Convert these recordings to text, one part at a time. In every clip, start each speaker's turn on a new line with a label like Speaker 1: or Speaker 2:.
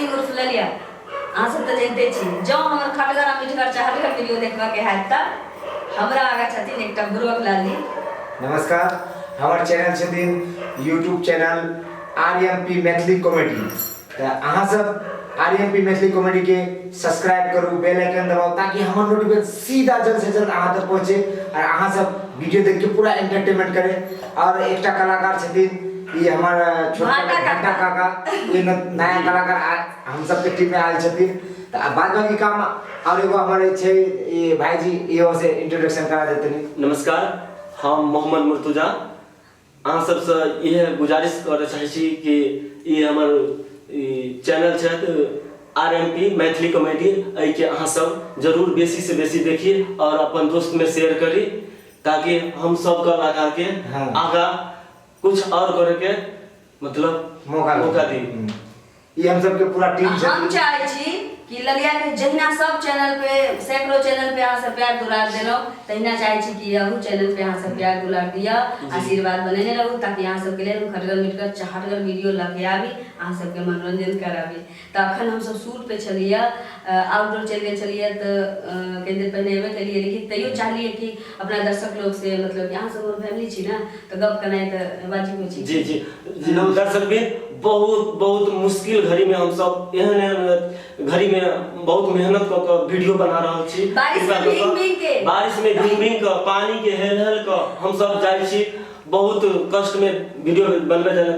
Speaker 1: सिंह उर्फ ललिया अहाँ सब तऽ जनिते छी। जँ हमर खटगर आ मिठगर चहटगर वीडियो देखबाके हैत तऽ हमरा आगाँ छथिन एकटा बुड़बक लाल जी।
Speaker 2: नमस्कार, हमर चैनल छथिन YouTube channel R M P Maithili comedy. तऽ अहाँ सब आर एम पी मैथिली कॉमेडी के सब्सक्राइब करू, बेल आइकन दबाउ ताकि हमर नोटिफिकेशन सीधा जल्द से जल्द अहाँ तक पहुँचे और अहाँ सब वीडियो देख के पूरा एंटरटेनमेंट करे। और एकटा कलाकार छथिन ई हमर छोटका
Speaker 1: भाटा काका।
Speaker 2: घंटा काका, ई नया कलाकार हम सबके टीम में आयल छथिन। तऽ बाद बाकी काम और एगो हमर छै ई भाईजी, इहो से इंट्रोडक्शन करा देतनी।
Speaker 3: नमस्कार, हम मोहम्मद मुर्तुजा अहाँ सबसँ इएह गुजारिश करऽ चाहै छी कि ई हमर ई चैनल छथि R M P Maithili comedy, एहिके अहाँ सब जरूर बेसीसँ बेसी देखी आओर अपन दोस्तमे शेयर करी ताकि हम सब कलाकारके आगाँ कुछ आओर करैके मतलब
Speaker 2: मौका
Speaker 3: मौका दी।
Speaker 2: ई हम सबके पूरा टीम
Speaker 1: हम
Speaker 2: छथिन।
Speaker 1: चाहै छी कि ललिया के जहिना सब चैनल पे, सैकड़ों चैनल पे अहाँ सब प्यार दुलार देलहुँ, तहिना चाहै छी कि अहू चैनल पे अहाँ सब प्यार दुलार दिअ, आशीर्वाद बनेने रहू ताकि अहाँ सबके लेल हम खटगर मिटगर चहटगर वीडियो लऽ के आबी, अहाँ सबके मनोरंजन कराबी। तऽ अखन हमसब शूट पे छलियै, आउटडोर चलि गेल छलियै तऽ कनि देर पहिने एबे केलियै, लेकिन तैयो चाहलियै कि अपना दर्शक लोग से, मतलब कि अहाँ सब हमर फैमिली छी ने, तऽ गप केनाइ तऽ वाजिब होइ छै।
Speaker 3: जी जी जी, दर्शक भी बहुत बहुत मुश्किल घड़ी में हम सब एहन एहन घड़ी में बहुत मेहनत कऽ कऽ वीडियो बना रहल छी।
Speaker 1: बारिश में
Speaker 3: कृपा कऽ
Speaker 1: भींग
Speaker 3: कऽ,
Speaker 1: भींग के।
Speaker 3: बारिश में भींग भींग कऽ, पानी के हेल हेल कऽ हम सब जाइ छी, बहुत कष्ट में वीडियो बनबै जाय।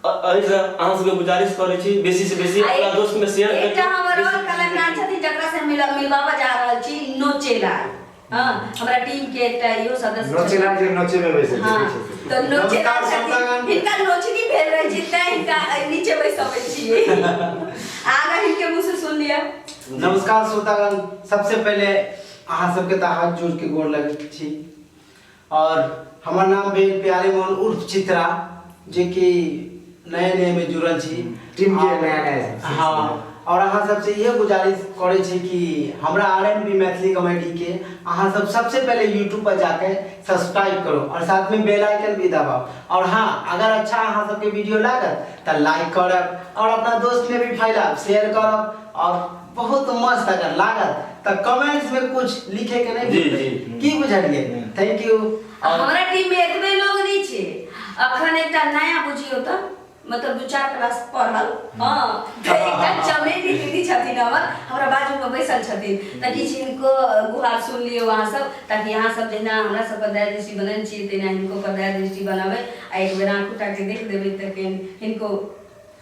Speaker 3: एहिसँ अहाँ सबके गुजारिश करै छी बेसी से बेसी
Speaker 1: आ
Speaker 3: अपना दोस्त में शेयर करी।
Speaker 1: एकटा हमर और कलाकार छथिन जकरा से मिलवाबऽ जा रहल छी, नोचेलाल। हाँ, हमरा टीम के एकटा इहो सदस्य छथिन।
Speaker 2: नोचेलाल जे नोचे में बैसल
Speaker 1: हाँ,
Speaker 2: छै, पीछे से।
Speaker 1: तऽ नोचेलाल
Speaker 4: नमस्कार,
Speaker 1: छथिन,
Speaker 4: श्रोतागण।
Speaker 1: हिनका नोचनी भेल रहै छै तैं हिनका नीचे बैसबै छियै। आगाँ हिनके मुँह से सुन लिअ।
Speaker 4: नमस्कार श्रोतागण, सबसे पहले अहाँ सबके तऽ हाथ जोड़ के गोर लगै छी। और हमर नाम भेल प्यारे मोहन उर्फ चित्रा, जे कि नए नए में जुड़ल छी
Speaker 2: टीम के
Speaker 4: और
Speaker 2: नया नया।
Speaker 4: हाँ, और अहाँ सबसे इहे गुजारिश करै छी कि हमरा R M P Maithili comedy के अहाँ सब सबसे पहले यूट्यूब पर जाके सब्सक्राइब करो और साथ में बेल आइकन भी दबाओ। और हाँ, अगर अच्छा अहाँ सबके वीडियो लागत तऽ लाइक करब और अपना दोस्त में भी फैलाब, शेयर करब। और बहुत मस्त अगर लागत तऽ कमेंट्स में कुछ लिखे के नहीं
Speaker 3: जी,
Speaker 4: भूलबै।
Speaker 3: जी।
Speaker 4: की बुझलियै? Thank you. और
Speaker 1: हमरा टीम में एतबे लोग नहीं छै, अखन एकटा नया बुझियौ तऽ मतलब 2-4 क्लास पढ़ल, हाँ, तऽ एकटा चमेली दीदी छथिन हमर, हमरा बाजू में बैसल छथिन, तऽ किछु हिनको गुहार सुन लियौ अहाँ सब, ताकि अहाँ सब जहिना हमरा सब पर दया दृष्टि बनल छियै तहिना हिनको पर दया दृष्टि बनाबै आ एक बेर आँखो टा के देख देबै तऽ हिनको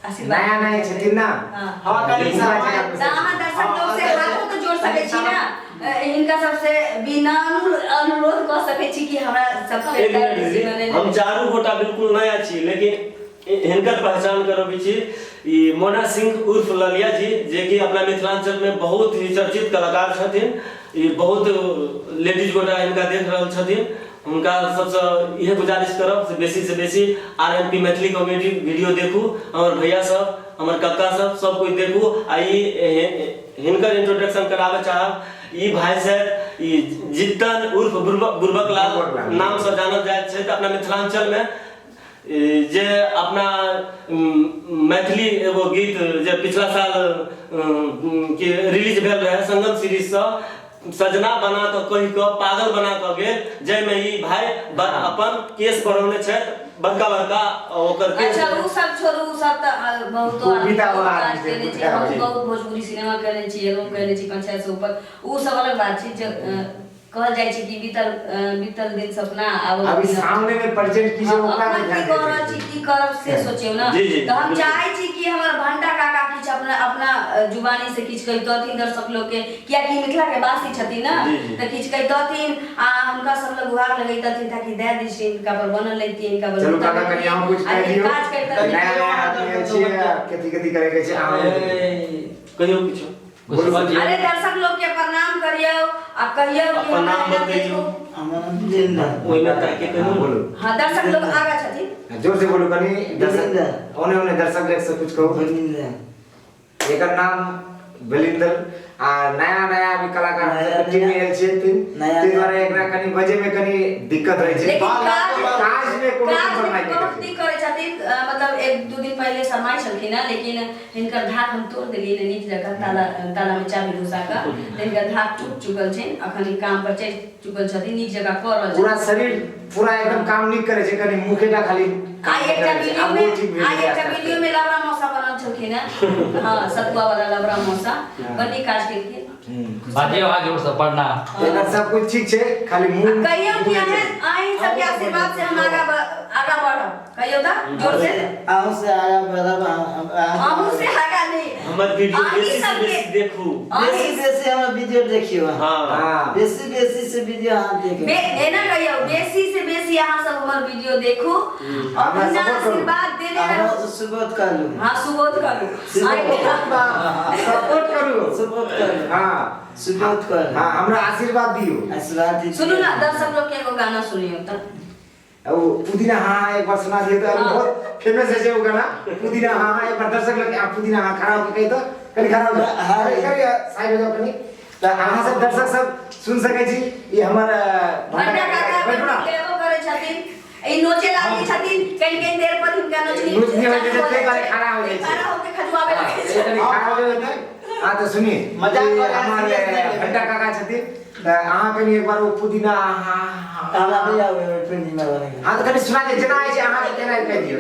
Speaker 1: आशीर्वाद
Speaker 2: नया नया छथिन ना।
Speaker 1: हाँ।
Speaker 4: हाँ, कनि
Speaker 2: जी।
Speaker 4: समय
Speaker 1: तऽ अहाँ दर्शक लोग से
Speaker 4: हाँ,
Speaker 1: हाथो तऽ जोड़ सकै छी ना,
Speaker 4: कनि
Speaker 1: हिनका सबसे बिना अनुरोध कऽ सकै छी कि हमरा सबके
Speaker 3: एक मिनट
Speaker 1: दृष्टि
Speaker 3: दीदी,
Speaker 1: बनेने
Speaker 3: हम चारू गोटा बिल्कुल नया छी, लेकिन हिनकर पहचान करबै छी। ई मोना सिंह उर्फ ललिया जी, जे कि अपना मिथिलांचल में बहुत ही चर्चित कलाकार छथिन। ई बहुत लेडीज गोटा हिनका देख रहल छथिन, हुनका सबसँ इहे गुजारिश करब से बेसी से बेसी R M P Maithili comedy video देखू। हमर भैया सब, हमर कक्का सब, सब कोइ देखू। आ ई हिनकर इंट्रोडक्शन कराबऽ चाहब, ई भाई साहब ई जितन उर्फ बुर्बक लाल
Speaker 2: बुर्बक लाल।
Speaker 3: नाम से जानल जाइत छै अपना मिथिलांचल में, जे अपना मैथिली एगो गीत जे पिछला साल के रिलीज भेल रहे संगम सीरीज से, सजना बना कऽ कहि कऽ पागल बना कऽ गेल, जाहिमे ई भाई अपन केस बढ़ौने छथि, बड़का बड़का ओकर केस।
Speaker 1: अच्छा, उ सब छोड़ू, उ सब तऽ बहुतो
Speaker 2: उ
Speaker 1: आदमी
Speaker 2: बिता
Speaker 1: बहुत
Speaker 2: वाला
Speaker 1: काज
Speaker 2: आदमी छै,
Speaker 1: केने छै,
Speaker 2: बिता
Speaker 1: हम
Speaker 2: वाला।
Speaker 1: बहुत भोजपुरी सिनेमा केने छी, एल्बम केने छी 5-6 से ऊपर, उ सब अलग बात छै। जे कहल जाइ छै कि बीतल दिन सपना आब
Speaker 2: अभी
Speaker 1: दिन-
Speaker 2: सामने में प्रेजेंट की छै ओकरा
Speaker 1: अपना
Speaker 2: पे
Speaker 1: की
Speaker 2: ध्यान
Speaker 1: कऽ रहल
Speaker 2: देबै।
Speaker 1: छी, की करब से सोचियौ ने।
Speaker 3: जी, जी,
Speaker 1: तऽ हम
Speaker 3: बिल्कुल।
Speaker 1: चाहै छी कि हमर भंटा काका किछु अपना अपना जुबानी से किछु कहितथिन दर्शक लोग के, कियाकि मिथिला के वासी छथिन ने,
Speaker 3: जी, जी।
Speaker 1: तऽ किछु कहितथिन आ हुनका सब लग गुहार लगैतथिन ताकि दया दृष्टि हिनका पर बनल रहितियै, हिनका पर
Speaker 2: चलू
Speaker 1: बनल
Speaker 2: काका, कनि अहूँ कुछ
Speaker 1: आ
Speaker 2: कहि दियौ।
Speaker 1: काज करितथिन।
Speaker 2: नया नया आदमी छियै, कथी कथी करे के छै अहाँ
Speaker 3: कहियौ किछु।
Speaker 2: बोलू।
Speaker 1: अरे दर्शक लोग के प्रणाम करियौ आ कहियौ कि
Speaker 3: अपन
Speaker 1: हमरा
Speaker 3: नाम
Speaker 1: एना
Speaker 3: बतैयौ।
Speaker 1: देखू।
Speaker 5: हमर नाम जितेंद्र।
Speaker 3: ओहिमे ताकि कहियौ।
Speaker 2: बोलू।
Speaker 1: हाँ, दर्शक लोग आगा छथिन।
Speaker 2: जोर से बोलू कनि। दर्शक
Speaker 5: बलिंदर।
Speaker 2: ओने ओने दर्शक लोग से कुछ कहू।
Speaker 5: बलिंदर।
Speaker 2: एकर नाम बलिंदर आ नया नया अभी कलाकार
Speaker 5: नया
Speaker 2: सबके टीम में आयल छथिन,
Speaker 5: नया
Speaker 2: ताहि
Speaker 5: नया।
Speaker 2: दुआरे एकरा कनि बजे में कनि दिक्कत रहै छै।
Speaker 1: लेकिन
Speaker 4: बाल
Speaker 1: काज
Speaker 2: काज में कोनो
Speaker 1: काज
Speaker 2: कम्प्रोमाइज
Speaker 1: में
Speaker 2: नहि
Speaker 1: बहुत
Speaker 2: करै छै।
Speaker 1: नीक करै छथिन। छथिन, मतलब एक दू दिन पहिले शरमाइ छलखिन हँ, लेकिन हिनकर धाक हम तोड़ देलियै नीक जकाँ, ताला ताला में चाबी घुसा कऽ, तऽ हिनकर धाक टूट चुकल छनि। अखन ई काम पर चढ़ि चुकल छथिन, नीक जकाँ कऽ रहल
Speaker 2: पूरा
Speaker 1: छथिन।
Speaker 2: शरीर पूरा एकदम काम नीक करै छै, कनि मुखेटा खाली काम
Speaker 1: आइ एकटा
Speaker 2: करै छै।
Speaker 1: वीडियो
Speaker 2: आब
Speaker 1: में
Speaker 2: ओ ठीक भेल
Speaker 1: आइ
Speaker 2: गेलै
Speaker 1: एकटा
Speaker 2: आस्ते
Speaker 1: वीडियो में लबरा मौसा बनल छलखिन हँ। हँ, सतुआ वाला लबरा मौसा बड़ नीक काज केलखिन।
Speaker 6: बाजियौ अहाँ जोरसँ, प्रणाम।
Speaker 2: एकर सब कुछ ठीक छै, खाली मुंह
Speaker 1: आ कहियौ कि
Speaker 2: मुँह
Speaker 1: अहीं सबके आशीर्वाद से हम आगा बढ़ब, कहियौ तऽ जोर से।
Speaker 5: अहूँ से आगा बढ़ब।
Speaker 1: अहूँ से आगा नहीं,
Speaker 3: हमर वीडियो
Speaker 1: अहीं
Speaker 3: बेसी से
Speaker 1: सबके-
Speaker 3: बेसी देखू।
Speaker 5: बेसी बेसी हमर वीडियो देखियौ अहाँ।
Speaker 3: हाँ।
Speaker 2: हाँ।
Speaker 5: बेसी बेसी से वीडियो अहाँ देखू।
Speaker 1: एना कहियौ, बेसी से बेसी अहाँ सब हमर वीडियो देखू और
Speaker 2: हमरा
Speaker 1: अपना
Speaker 2: support करू।
Speaker 1: आशीर्वाद देने
Speaker 5: हमरा
Speaker 1: रहू।
Speaker 5: से सुबोध करू।
Speaker 1: हाँ, सुबोध करू।
Speaker 2: सपोर्ट करू।
Speaker 5: सुबोध करू।
Speaker 2: हाँ।
Speaker 5: सुबोध करू।
Speaker 2: हाँ, हमरा आशीर्वाद दियौ।
Speaker 5: आशीर्वाद दियौ।
Speaker 1: सुनू ना, दर्शक लोग के एगो गाना सुनियौ तऽ।
Speaker 2: वो पुदीना हाँ हाँ एक बार सुना दिए तो
Speaker 1: हाँ।
Speaker 2: बहुत फेमस है वो गाना पुदीना हाँ हाँ। एक बार दर्शक लोग आप पुदीना हाँ खड़ा होके कही तो कनी खड़ा हो जाओ।
Speaker 5: हाँ।
Speaker 2: कनी साइड हो जाओ कनी। तो अहाँ सब दर्शक सब सुन सकै छी ई हमर
Speaker 1: भंटा काका
Speaker 2: बैठू ना।
Speaker 1: लेबो करै छथिन, ई नोचे लागै छथिन, कनि कनि देर पर हिनका नोचनी
Speaker 2: नोचनी होइ छै, ताहि दुआरे खड़ा हो जाइ छै।
Speaker 1: खड़ा होके खजुआबे
Speaker 2: हाँ,
Speaker 1: लागै
Speaker 2: ई
Speaker 1: छै।
Speaker 2: कनी खड़ा हो जाओ। हाँ तो सुनिए,
Speaker 4: मजाक
Speaker 2: ई
Speaker 4: कर रहा है,
Speaker 2: हमर
Speaker 4: serious नहीं लेबै।
Speaker 2: भंटा काका छथिन, तऽ अहाँ कनी एक बार ओ पुदीना हाँ हाँ
Speaker 5: हमरा नहि आबै पुदीना वाला।
Speaker 2: हाँ तो कनी सुना दियौ, जेना होइ छै अहाँके तेना कहि दियौ।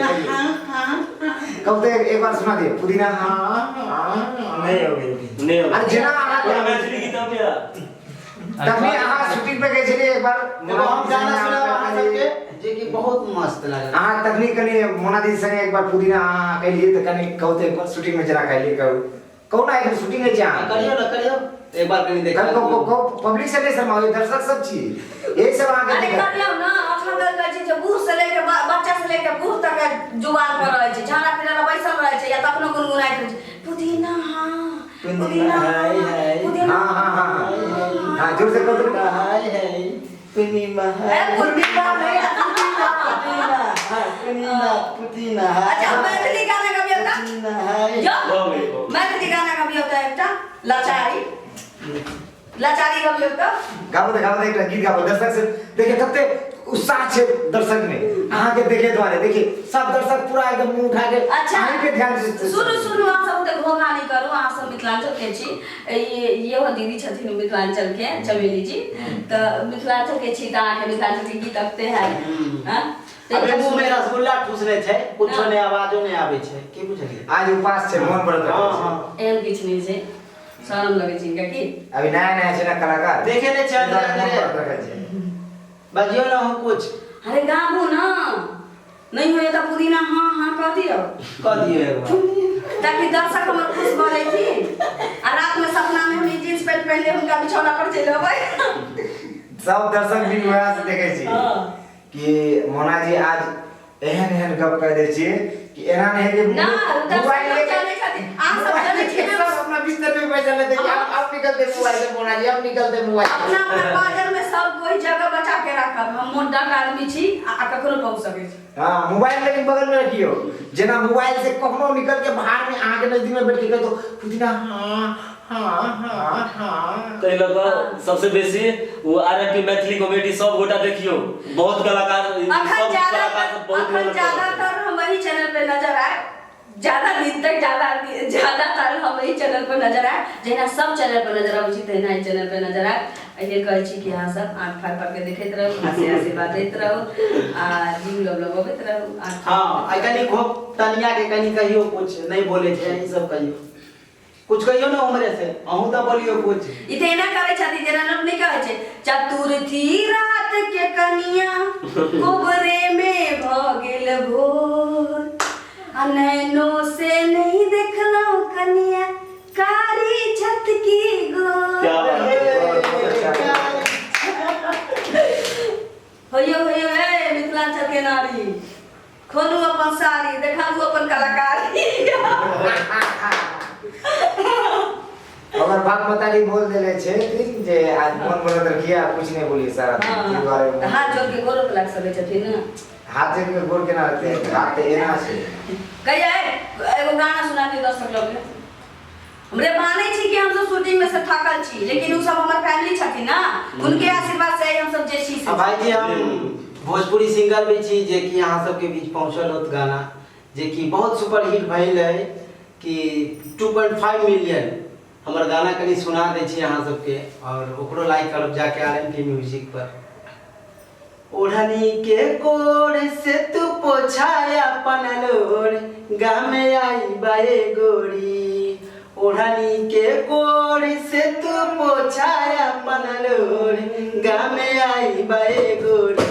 Speaker 2: कहू तऽ एक बार सुना दियौ पुदीना हाँ हाँ।
Speaker 5: नहि आबै।
Speaker 3: नहीं।
Speaker 2: अरे जेना अहाँ
Speaker 3: पूरा मैथिली गीत आबैया।
Speaker 2: तखनी अहाँ शूटिंग पे गए छलियै एक बार।
Speaker 4: एगो हम गाना सुनाब अहाँ सबके जे कि बहुत मस्त लागल।
Speaker 2: अहाँ तखनी कनी मोना दीदी संगे एक बार पुदीना हाँ कहलियै तऽ कनी कहू तऽ एक बार शूटिंग में जेना कहलियै, कहू कहू ना, एक शूटिंग है अहाँ
Speaker 4: करियौ ना, करियौ एक बार कनी देखा।
Speaker 2: कहू कहू कहू, पब्लिक से नहीं शर्माओ, ये दर्शक सब छी, यही सब अहाँके
Speaker 1: अरे
Speaker 2: देखत।
Speaker 1: करियौ ना, अखन तक कहै छै जे बूढ़ से लेके बच्चा से लेके बूढ़ तक के जुबान पर रहै छै, झाड़ा फिरा लए बैसल रहै छै या तखनो गुनगुनाइत रहै छै पुदीना हाँ पुदीना
Speaker 5: हाय हाय।
Speaker 1: पुदीना।
Speaker 2: हाँ हाँ हाँ हाँ हाँ, जोर से कहू तो।
Speaker 5: हाय हाय पूर्णिमा।
Speaker 1: ए, पुदीना नहीं।
Speaker 5: पुदीना हाँ, पुदीना पुदीना हाय।
Speaker 1: अच्छा, मैथिली गाना गबियौ तऽ।
Speaker 5: पुदीना हाय।
Speaker 1: जो
Speaker 3: भऽ गेल, भऽ गेल।
Speaker 1: मैथिली गाना गबियौ तऽ एकटा लाचारी लाचारी गबियौ तऽ।
Speaker 2: गाबो तऽ, गाबो तऽ, एकटा गीत गाबो। दर्शक से देखिए कते उत्साह छै दर्शक में अहाँके देखे दुआरे। देखिए सब दर्शक पूरा एकदम मुंह उठा के
Speaker 1: अच्छा
Speaker 2: अहीं पे ध्यान से।
Speaker 1: सुनू सुनू, अहाँ सब तऽ घोघा नहि करू, अहाँ सब मिथिलांचल के छी। इहो दीदी छथिन मिथिलांचल के, चमेली जी, तऽ मिथिलांचल के छी तऽ अहाँके मिथिलांचल के गीत अबते है, हाँ? तऽ
Speaker 4: अभी
Speaker 1: एकटा
Speaker 4: मुंह में रसगुल्ला ठूसने छै, कुछो
Speaker 1: हाँ।
Speaker 4: नहि, आवाजो नहि आबै छै, की बुझलियै?
Speaker 2: आज उपास छै, मोन व्रत
Speaker 4: हाँ
Speaker 2: रखै छै।
Speaker 4: हाँ।
Speaker 1: एहन किछु नहि छै, शरम लगै छै हिनका की।
Speaker 2: अभी नया नया छै ना कलाकार,
Speaker 4: देखे नहि छै
Speaker 2: ताहि दुआरे
Speaker 4: अंदरे
Speaker 2: मोन
Speaker 4: अंदरे।
Speaker 2: व्रत रखै छै।
Speaker 4: बजियौ ना हो कुछ।
Speaker 1: अरे गाबू ना, नहि होइए तऽ पुदीना हाँ हाँ कह दियौ।
Speaker 4: कह दियौ एक बार।
Speaker 1: ताकि दर्शक हमर खुश भऽ जैथिन आ रात में सपना में हम ई जींस पैंट पहनले हुनका बिछौना पर चलि अबै।
Speaker 2: सब दर्शक भी वएह से देखै छी कि मोना जी आज एहन एहन गप कह दै छियै कि एना नहि है कि
Speaker 1: ना, दर्शक
Speaker 2: मोबाइल
Speaker 1: लोग
Speaker 2: लेके
Speaker 1: जानै छथिन, अहाँ सब
Speaker 2: मोबाइल
Speaker 1: जानै
Speaker 2: लेके
Speaker 1: छियै ना।
Speaker 2: सब अपना बिस्तर पे बैठल रहते कि अब निकलते मोबाइल से मोना जी, अब निकलते मोबाइल से।
Speaker 1: अपना अपना बाजार में सब कोई जगह बचा के राखब, हम मोटा आदमी छी आ कखनो पहुँच सकै छी।
Speaker 2: हाँ, मोबाइल लेकिन बगल में रखियो, जेना मोबाइल से कखनो निकल के बाहर में अहाँ के नजदीक में बैठ के कह दो पुदीना हाँ हाँ हाँ हाँ।
Speaker 3: ताहि लऽ कऽ सबसे बेसी ओ R M P Maithili comedy सब गोटा देखियौ, बहुत कलाकार
Speaker 1: अखन
Speaker 3: सब
Speaker 1: ज्यादा
Speaker 3: कलाकार सब बहुत
Speaker 1: अखन
Speaker 3: मेहनत कऽ रहल छै।
Speaker 1: ज्यादातर हम वही चैनल पे नजर आए, ज्यादा दिन तक ज्यादा ज्यादातर हम वही चैनल पर नजर आए, जहिना सब चैनल पर नजर आबै छी तहिना एहि चैनल पर नजर आए। एहि कहै छी कि अहाँ सब आँख फाड़ि फाड़ि के देखैत रहू, हँसी आशीर्वाद दैत रहू आ जीव लब लगबैत रहू आँख।
Speaker 4: हाँ, आ कनी घोप तनिया के कनी कहियो कुछ नहीं बोले छै, ई सब कहियो कुछ, कहियो ना उमरे से, अहूँ तऽ बोलियो कुछ।
Speaker 1: ई तऽ एना करै छथिन जेना लोक नहि कहै छै चतुर्थी रात के कनिया कोबरे में भऽ गेल भोर आ नैनो से नहीं देखलहुँ कनिया कारी छत की गोर।
Speaker 3: क्या बात है।
Speaker 2: बहुत अच्छा।
Speaker 1: होइयो होइयो, ए मिथिलांचल के नारी, खोलू अपन साड़ी, देखाबू अपन कलाकारी।
Speaker 2: ओकर बाप मतारी बोल देले छै जे आज मोन व्रत रखिए, कुछ नहीं बोलिए सारा दिन। ताहि दुआरे
Speaker 1: तऽ हाथ जोड़ के गोरो लागि सकै छथिन ने।
Speaker 2: हाथ जोड़ के गोर केना रहतै? हाथ तऽ एना छै।
Speaker 1: कहिया एगो गाना सुना दियौ दर्शक लोग के। हमरे मानै छी कि हमसब शूटिंग में से थकल छी, लेकिन उ सब हमर फैमिली छथिन ना, उनके आशीर्वाद से हम सब जे छी से।
Speaker 4: आ भाईजी, हम भोजपुरी सिंगर भी छी जे कि अहाँ सबके बीच पहुँचल होत गाना, जे कि बहुत सुपरहिट भेल है कि 2.5 मिलियन हमर गाना कनि सुना दै छी अहाँ सबके, और ओकरो लाइक करब जाके RMP music पर। ओढ़नी के कोर से तू पोछाया पनलोर, गामे आई बाए गोरी। ओढ़नी के कोर से तू पोछाया पनलोर, गामे आई बाए गोरी।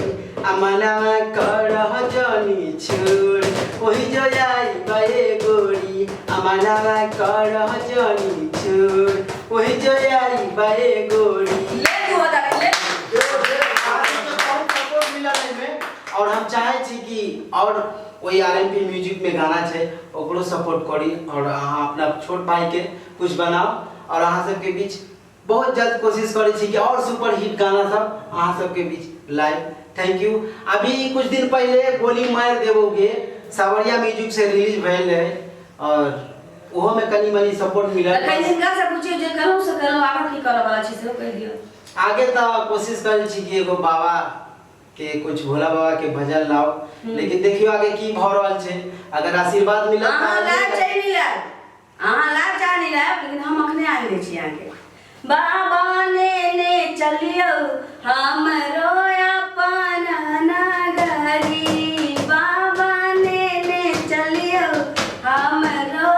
Speaker 4: अमना करह जनी छोड़, ओही जो आई बाए गोरी। अमना करह जनी छोड़, ओही जो आई बाए गोरी।
Speaker 1: ले 2000 ले।
Speaker 4: बहुत सपोर्ट मिलल एहिमे, और हम चाहे छी कि और ओहि RMP music में गाना छै ओकरो सपोर्ट करी, और अहाँ अपना छोट भाई के कुछ बनाओ, और अहाँ सबके बीच बहुत जल्द कोशिश करै छी कि और सुपर हिट गाना सब अहाँ सबके बीच लाइव। Thank you. अभी कुछ दिन पहले गोली मार देबोगे सावरिया म्यूजिक से रिलीज भेल है, और ओहो में कनी मनी सपोर्ट मिलल।
Speaker 1: तखन हिनका से पूछियो जे कहूँ से कहलहुँ आगाँ की करऽ वाला छी सेहो कहि दियौ।
Speaker 4: आगे तऽ कोशिश करै छी कि एगो बाबा के कुछ भोला बाबा के भजन लाओ, लेकिन देखियो आगे की भऽ रहल छै। अगर आशीर्वाद मिलत
Speaker 1: अहाँ लायब चाहे नहि लायब, अहाँ लायब चाहे नहि लायब, लेकिन हम अखने आनि दै छी अहाँके। बाबा नेने चलियौ हमरो अपन नगरी, बाबा नेने चलियौ हमरो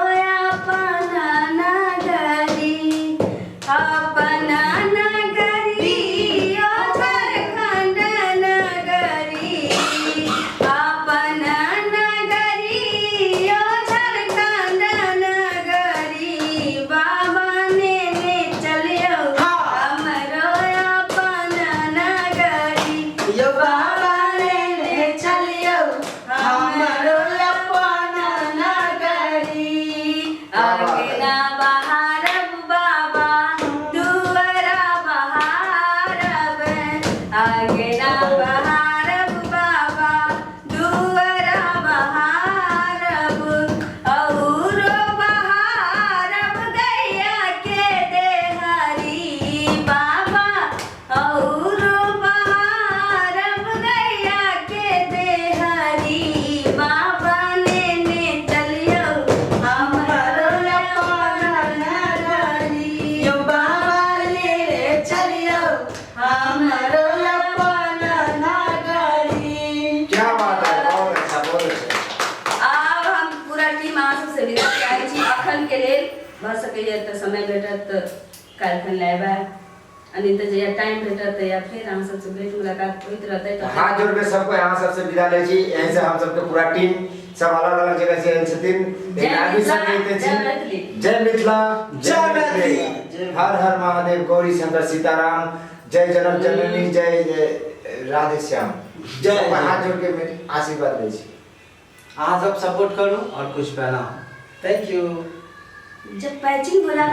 Speaker 1: अपन नगरी, अपन नगरी ओ झारखंड नगरी, अपन नगरी ओ झारखंड नगरी, बाबा नेने चलियौ हमरो अपन नगरी,
Speaker 4: यो
Speaker 1: बाबा नेने चलियौ हमरो अपन नगरी। अगना बहारब बाबा दुअरा बहारब, अगना बहारब बाबा दुअरा बहारब, औरो बहारब गैया के देहरी बाबा, औरो बहारब गैया के देहरी, बाबा नेने चलियौ हमरो अपन नगरी,
Speaker 4: यो बाबा नेने चलियौ हमरो अपन नगरी।
Speaker 2: क्या बात है, बहुत अच्छा बहुत अच्छा।
Speaker 1: आब हम पूरा टीम अहाँ सबसँ विदा चाहै छी अखन के लेल। भऽ सकैए तऽ समय भेटत तऽ काल्हिखन लाइव आयब, आ नहि तऽ जहिया टाइम भेटत तहिया फेर अहाँ सबसँ भेंट मुलाकात होइत रहतै। तऽ
Speaker 2: हाथ जोड़ के सबको यहाँ सबसे विदा लै छी। यहीं से हम सबके पूरा टीम सब अलग अलग जगह से आयल छथिन,
Speaker 1: जय
Speaker 2: आदमी सब
Speaker 1: मिथिला,
Speaker 2: मिलते
Speaker 1: जय
Speaker 2: छी।
Speaker 1: मैथिली।
Speaker 2: जय मिथिला,
Speaker 4: जय मैथिली।
Speaker 2: हर हर महादेव, गौरी शंकर सीताराम, जय जनक जननी, जय जय राधे श्याम।
Speaker 4: जय
Speaker 2: सबको हाथ जोड़ के आशीर्वाद दै छी।
Speaker 4: अहाँ सब सपोर्ट करू और कुछ बनाओ। Thank you.
Speaker 1: जब पैचिंग हो जाला।